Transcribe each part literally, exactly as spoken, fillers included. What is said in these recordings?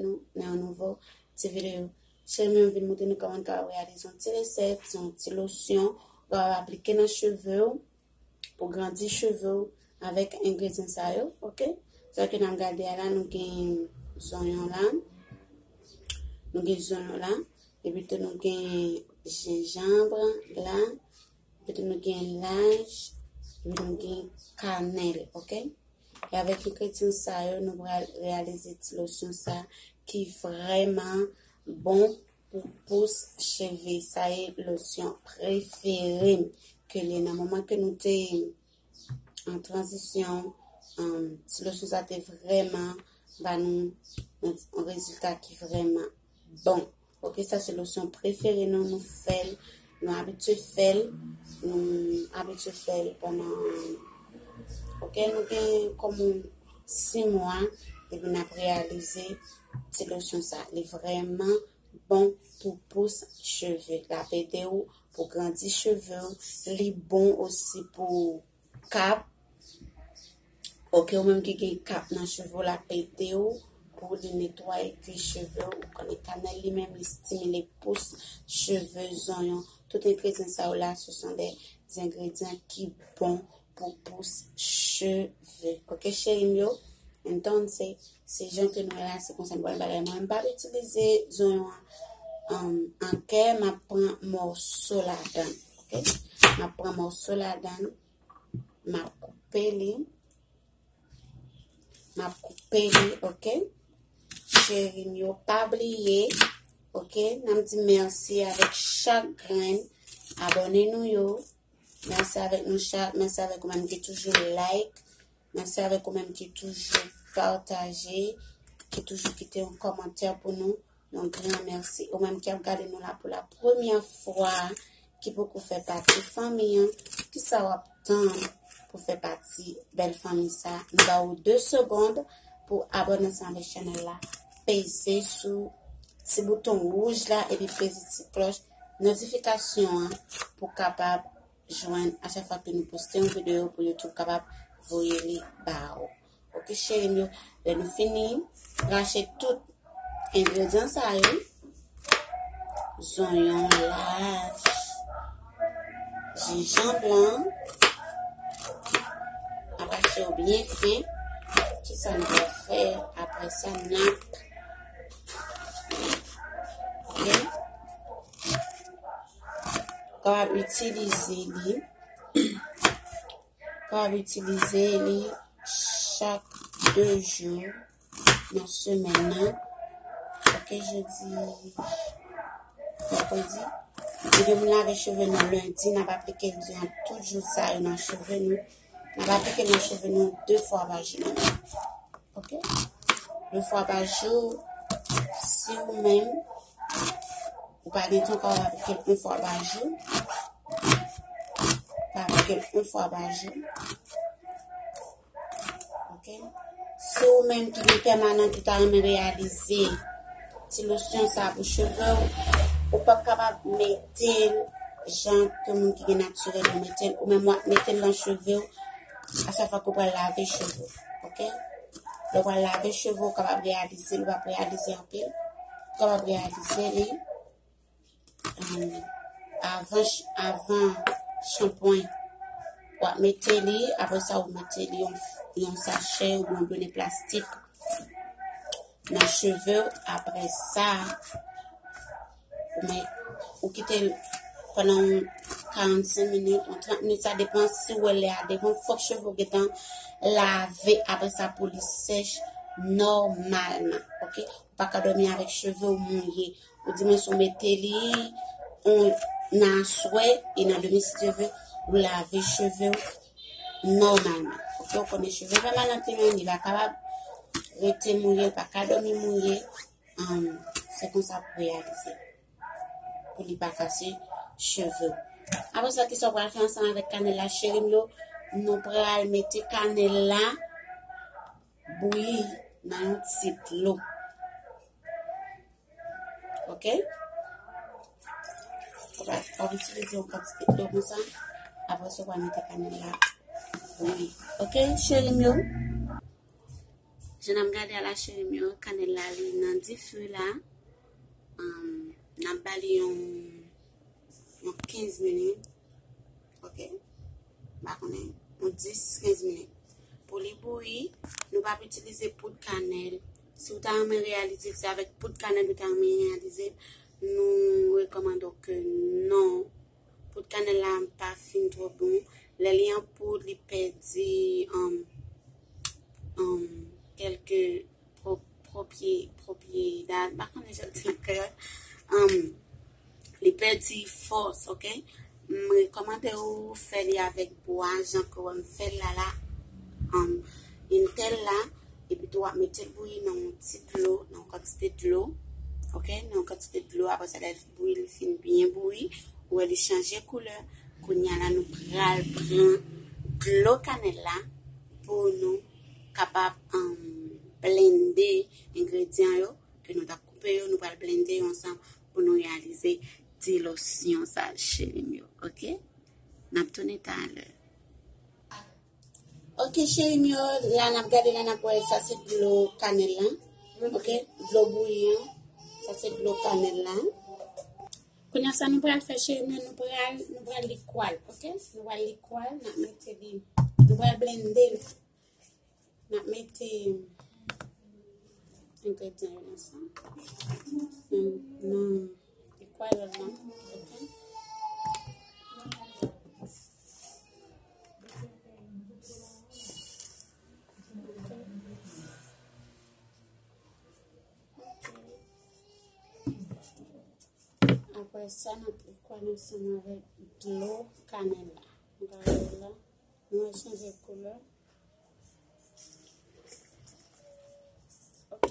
nou nan yon nouvo ti videyo. Cheri m, m vin montre nou kòman nou kapab reyalize yon ti resèt, yon ti losyon ou kapab aplike nan cheve w pou grandi cheve w avèk engredyan sa yo, oke? Sa ke n ap gade a la, nou gen zonyon la, nou gen zonyon la, epi tou nou gen jenjanm la, epi tou nou gen laj, epi nou gen kanèl, oke? E avèk engredyan sa yo, nou pral reyalize ti losyon sa ki vrèman bon pou pous cheve. Sa e losyon prefere m ke li ye. Nan moman ke nou te an tranzisyon, um, ti losyon sa te vrèman ba nou yon rezilta ki vrèman bon. Oke, sa se losyon prefere nou, nou fè l, nou abitye fè l, nou abitye fè l pandan, oke, nou gen kòm yon sis mwa, epi n ap reyalize ti losyon sa. Li vrèman bon pou pous cheve. L ap ede w pou grandi cheve w. Li bon osi pou kap. Oke, ou menm ki gen kap nan cheve w, l ap ede w pou li netwaye kwi cheve w. Ou konnen kanèl li menm, li stimile pous cheve, zonyon. Tout engredyan sa yo la, ce sont des ingrédients ki bon pou pous cheve. Oke, cheri m yo? Entonces, se jan ke nou wè la, se konsa nou pral bagay. Mwen, m p ap itilize zonyon an, um, an kè, m ap pran mòso ladan, oke? M ap pran mòso ladan, m ap koupe li, m ap koupe li, oke? Cheri m yo, pa bliye, oke? N ap di mèsi avèk chak grenn abòne nou yo. Mèsi avèk nou chak, mèsi avèk ou menm ki toujou like, mèsi avèk ou menm ki toujou pataje, ki toujou kite yon kòmantè pou nou. Yon gran mèsi. Ou menm ki ap gade nou la pou la premyè fwa, ki poko fè pati fanmi an, kisa w ap tann pou fè pati bèl fanmi sa? Nou ba ou de segonn pou abòne ansanm avèk chanèl la. Peze sou ti bouton wouj la epi peze ti klòch notifikasyon an pou kapab jwenn a chak fwa ke nou poste yon videyo pou YouTube kapab voye li ba ou. Oke, cheri m yo, lè nou fini rache tout engredyan sa yo, zonyon, laj, jenjanm lan, n ap rache yo byen fen. Kisa nou pral fè apre sa? N ap, oke? Kapab itilize li, kapab itilize li chak de jou nan semèn nan. Oke, jodi, mèkredi. Depi nou lave cheve nou lendi, n ap aplike l diran tout jou sa yo nan cheve nou. N ap aplike l nan cheve nou de fwa pa jou. Oke? De fwa pa jou, si ou menm, ou pa gen tan, ou kapab aplike l yon fwa pa jou. Ou ka aplike l yon fwa pa jou. Oke? Si ou menm ki gen pèmanan ki ta renmen reyalize ti losyon sa pou cheve w, ou p ap kapab mete l jan ke moun ki gen natirèl yo mete l. Ou menm w ap mete l nan cheve w a chak fwa ke w pral lave cheve w. Oke? Lè w pral lave cheve w, ou kapab reyalize l, ou p ap reyalize anpil. Ou kapab reyalize li, um, avan ch-, avan chanpwen. W ap mete li, apre sa, ou mete li yon, yon sachè oubyen yon done plastik nan cheve w. Apre sa, ou met, ou kite l pandan yon karannsenk minit, yon trant minit, sa depan si w wè lè a devan, fòk cheve w gentan lave apre sa pou li sèch nòmalman, oke? Ou pa ka dòmi avèk cheve w mouye. Ou di mwen si w mete li, ou nan aswè, e nan demen si Dye vle, ou lave cheve w nòmalman. Oke, ou konnen cheve pèmanan li menm, li pa kapab rete mouye, li pa ka dòmi mouye. Um, se konsa pou reyalize. Pou li pa kase cheve w. Apre sa, kisa w pral fè ansanm avèk kanèl la, cheri m yo? Nou pral mete kanèl la bouyi nan yon ti dlo. Oke? Ou va, w ap itilize yon kantite dlo konsa. Apre sa, w va mete kanèl la bouyi. Oke, cheri m yo? Jan n ap gade a la, cheri m yo, kanèl la, li nan dife la. Um, n ap ba li yon, yon kenz minit. Ok? M pa konnen, yon dis, kenz minit. Pou li bouyi, nou p ap itilize poud kanèl. Si w ta renmen reyalize l, se avèk poud kanèl ou ta renmen reyalize l, nou rekòmande w ke non. Poud kanèl la pa fin twò bon. Lè li an poud, li pèdi, um, um, kèlke pro-, propye-, propriyedad, m pa konnen jan di an kreyòl. Um, li pèdi fòs, ok? M rekòmande w fè li avèk bwa, jan ke w wè m fè l la la. Um, Intel la, epi tou w ap mete l bouyi nan yon ti dlo, nan yon kantite dlo, ok? Nan yon kantite dlo, apre sa, lè l bouyi, li fin byen bouyi, ou wè li chanje koulè. Kounye a la, nou pral pran dlo kanèl la pou nou kapab, um, blende engredyan yo, ke nou t ap koupe yo, nou pral blende yo ansanm pou nou reyalize ti losyon sa, cheri m yo, ok? N ap tounen talè. Ok, cheri m yo, la n ap gade la, n ap wè sa se dlo kanèl la. Ok, dlo bouyi an. Sa se dlo kanèl la. Kounye a sa nou pral fè, cheri m yo, nou pral, nou pral likwa l, ok? Nou pral likwa l, n ap mete li, nou pral blende l. N ap mete engredyan yo nan sa. Nan, nan likwa l la, ok? Apre sa, n ap likwa l ansanm avèk dlo kanèl la. Nou ka wè la, nou wè chanje koulè. Ok.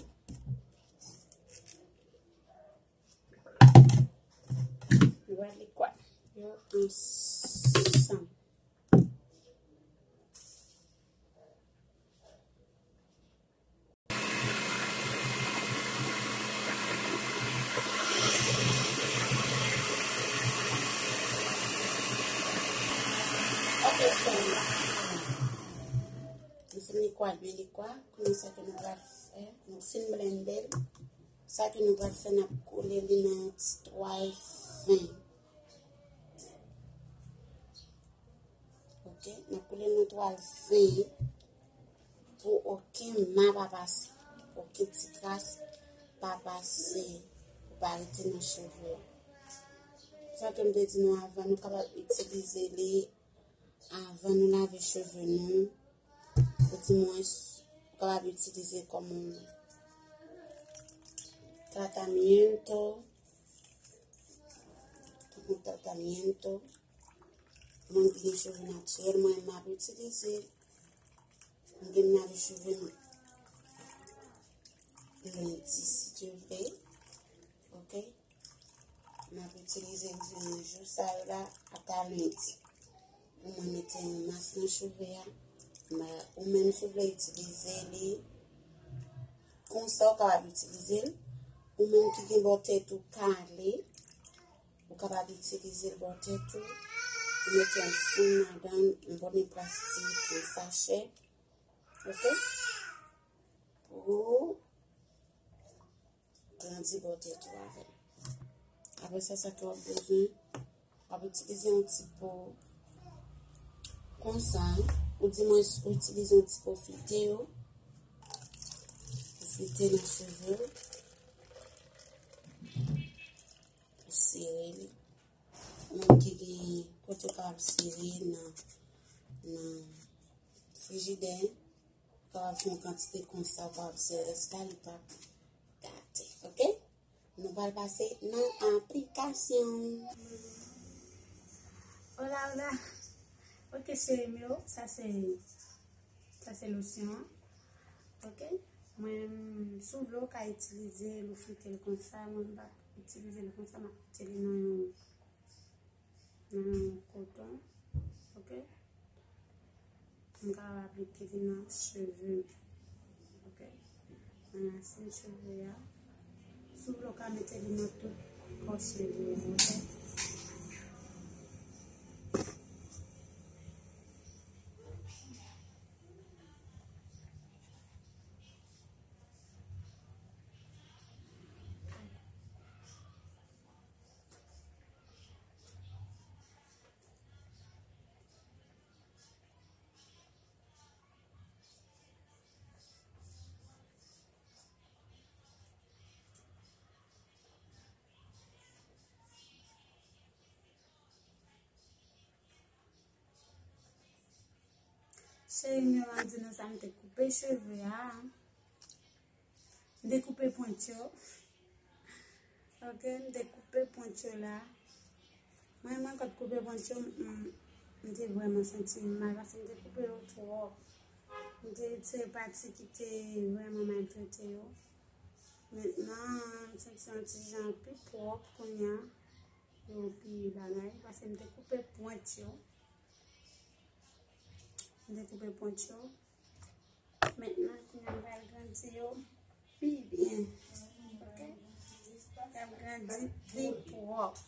Nou va likwa l yo ansanm. Ok, frè m. Nou fin likwa l byen likwa. Kounye a sa ke nou pral fè, nou fin blende l. Sa ke nou pral fè, n ap koule li nan yon ti twal fen. Ok, n ap koule l nan twal fen pou okenn ma pa pase, okenn ti kras pa pase, pou pa rete nan cheve a. Sa ke m te di nou avan, nou kapab itilize li avan nou lave cheve nou, oudimwens, ou kapab itilize l kòm yon tratamiento, tankou tratamiento. Mwen ki gen cheve natirèl, mwen, m ap itilize l. Mwen gen lave cheve m lendi, si Dye vle. Ok? M ap itilize l jou sa yo la, ata lendi. Pou mwen mete yon mas nan cheve a. Mwen, ou menm si w vle itilize li konsa, ou kapab itilize l. Ou menm ki gen bò tèt ou kale, ou kapab itilize l bò tèt ou. Ou mete yon fim ladan l, yon bòne plastik, yon sachè. Ok? Pou grandi bò tèt ou avè l. Apre sa, sa ke w ap bezwen, w ap itilize yon ti po konsa, oudimwens ou itilize yon ti po fite yo, pou fite nan cheve w, pou sere li. Ou menm ki gen kote w kapab sere nan, nan frijidè, ou kapab fè yon kantite konsa, ou kapab sere rès la, li p ap gate, ok? Nou pral pase nan aplikasyon. Hola, hola. Ok, cheri m yo, sa se, sa se losyon an. Ok? Mwen, si w vle, ou ka itilize l, ou frite l konsa. Mwen, m pa itilize l konsa, m ap frite li nan yon, nan yon koton. Ok? M ka aplike li nan cheve m. Ok? Nan rasin cheve a. Si w vle, ou ka mete li nan tout kò cheve w, ok? Cheri m yo, m ap di nou sa, m te koupe cheve a. M te koupe pwent yo. Ok, m te koupe pwent yo la. Mwen, mwen, kot koupe pwent yo, m, m te vrèman santi m mal paske m te koupe yo twòp. M te retire pati ki te vrèman maltrete yo. Mentnan, m santi yon ti jan pi pwòp kounye a. Yo pi bagay, paske m te koupe pwent yo. M te koupe pwent yo. Mentnan, kounye a m pral grandi yo pi byen. Ok? Y ap grandi pi pwòp.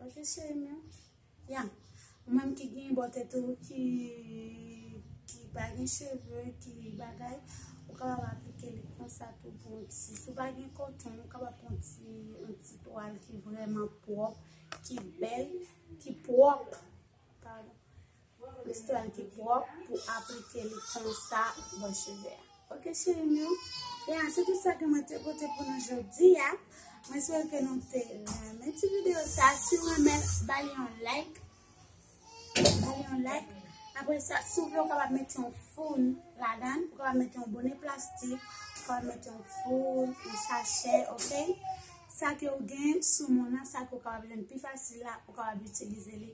Ok, cheri m yo? Ya. Ou menm ki gen bò tèt ou, ki, ki pa gen cheve, ki bagay, ou kapab aplike li konsa tou pou yon ti. Si w pa gen koton, ou kapab pran yon ti, yon ti twal ki vrèman pwòp, ki bèl, ki pwòp. Padon. Yon ti twal ki pwòp pou aplike li konsa bò cheve a. Ok, cheri m yo? Ya, se tout sa ke mwen te pote pou nou jodi a. Mwen swete ke nou te renmen ti videyo sa. Si w renmen, ba li yon like. Ba li yon like. Apre sa, si w vle, ou kapab mete yon foun ladan l, ou kapab mete yon bonè plastik, ou kapab mete yon foun, yon sachè, ok? Sa ke w gen sou moun nan, sa ke w kapab jwenn pi fasil la, ou kapab itilize li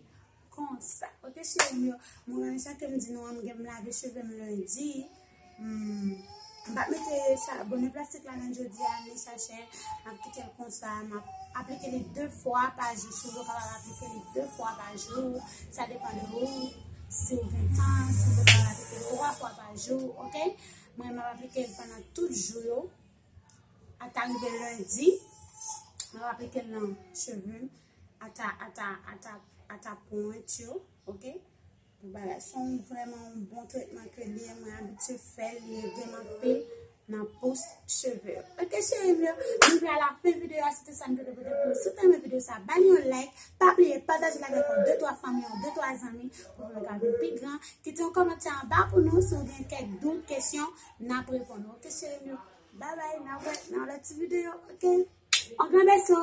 konsa. Ok, cheri m yo, mwen menm jan ke m di nou an, m gen m lave cheve m lendi. Hmm, m p ap mete sa, bonè plastik la nan jodi a, ni sachè. M ap kite l konsa, m ap aplike li de fwa pa jou. Si w vle, w kapab aplike li de fwa pa jou. Sa depann de ou. Si w gen tan, si w vle, w kapab aplike li twa fwa pa jou, ok? Mwen, m ap aplike li pandan tout jou yo. Ata rive lendi, m ap aplike l nan cheve m. Ata, ata, ata, ata pwent yo, ok? Bagay, se yon vrèman yon bon tretman ke li ye, mwen abitye fè l, li ede m anpil nan pous cheve. Ok, cheri m yo, nou rive a lafen videyo a, se te sa m te pote pou nou. Si w te renmen videyo sa, ba li yon like, pa bliye pataje l avèk yon de twa fanmi, yon de twa zanmi, pou nou ka vin pi gran. Kite yon kòmantè anba pou nou, si w gen kèk dout, kesyon, n ap reponn ou. Ok, cheri m yo, bye bye, n ap wè nan lòt ti videyo, ok? On gran beso!